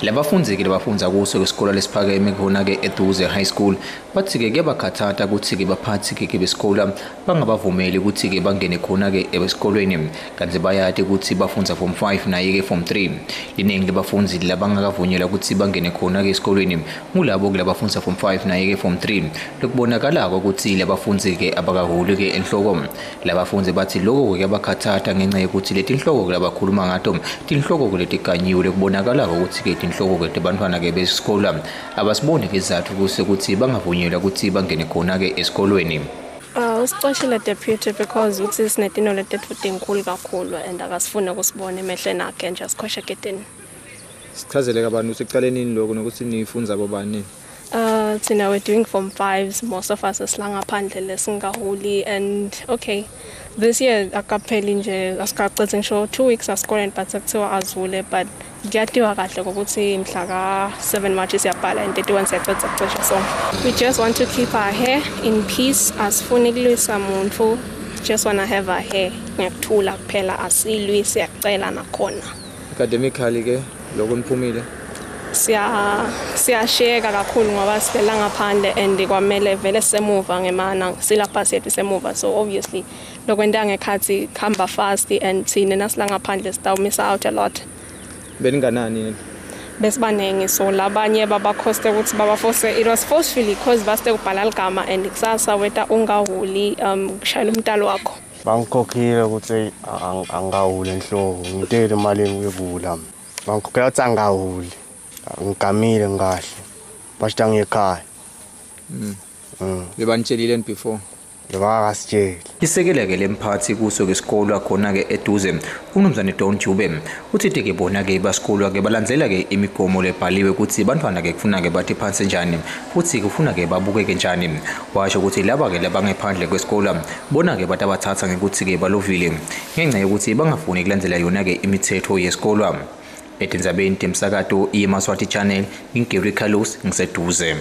Labafundzi-ke labafundza kuso kwesikolo lesiphakeme khona-ke eDuze High School bathi-ke kuyabakhathata ukuthi-ke baphathi-ke besikolo bangabavumeli ukuthi-ke bangene khona-ke esikolweni, kanti bayati ukuthi bafundza form 5 naye-ke form 3. Liningi labafundzi labangakavunyelwa ukuthi bangene khona-ke esikolweni ngulabo-ke labafundza form 5 naye-ke form 3, lokubonakalako ukuthi labafundzi-ke abakaholi-ke enhloko. Labafundzi bathi loko kuyabakhathata ngenxa yokuthi letinhloko labakhuluma ngato tinhloko letiganyiwe, lekubonakalako ukuthi-ke tinhloko-ke tebantfwana-ke besikolo. Abasiboni ke isizathu sekuthi bangavunyelwa ukuthi bangene khona-ke esikolweni. Usicoshile deputy because uthi sinetinwele tetfu tinkhulu kakhulu and akasifuni ukusibona emehlweni akhe nje, asikhoshe egedeni. Sichazele kabantu ukuthi kuqale nini lokho nokuthi nifundza bobani. Thina we're doing form fives, most of us esila ngaphandle lesingaholi, and okay, this year akapheli nje, asikacedzi ngisho 2 weeks asikoleni, but sekuthiwa azule, but kuyatiwa kahle ngokuthi mhla ka-7 March siyabhala and 31 siyacedza kucisha. So we just want to keep our hair in peace, asifuni kulwisa muntu, just wanna have our hair ngekuthula kuphela, asilwi, siyacela nakhona. Academically ke lokho niphumile? Siyashiyeka kakhulu ngoba sivela ngaphandle and kwamele vele sisemuva ngemana silapha sethu semuva, so obviously lokwenta ngekhathi kuhamba fast and thina nasila ngaphandle sitawu-miss out a lot. Beninganani? Besibaningi, so labanye babakhoste ukuthi babafose, it was forcefully because baste kubhala ligama and kusasa weta ungahuli kushayela umntalo wakho. Bangikhokhile ukuthi angahuli enhloko, ngitele imali yekula, bangikhokhela ukuthi angahuli, ngigamile ngahle, basho ngiyekhaya. Bebanitshelile before? Bebakasitsheli. Isekela-ke lemphathi kuso-ke sikolwa khona-ke eduze, umnumzane Don Jube, uthi-ke bona-ke basikolwa-ke balandzela-ke imigomo lebhaliwe ukuthi bantwana-ke kufuna-ke bathi phansi njani futhi kufuna-ke babukeke njani. Washo ukuthi laba-ke labangephandle kwesikolo bona-ke batabathatha ngekuthi-ke balovile ngenxa yokuthi bangafuni kulandzela yona-ke imithetho yesikolwa. Etindzabeni temsakato iMaswati Channel, ngingu Gary Carlos, ngiseduze.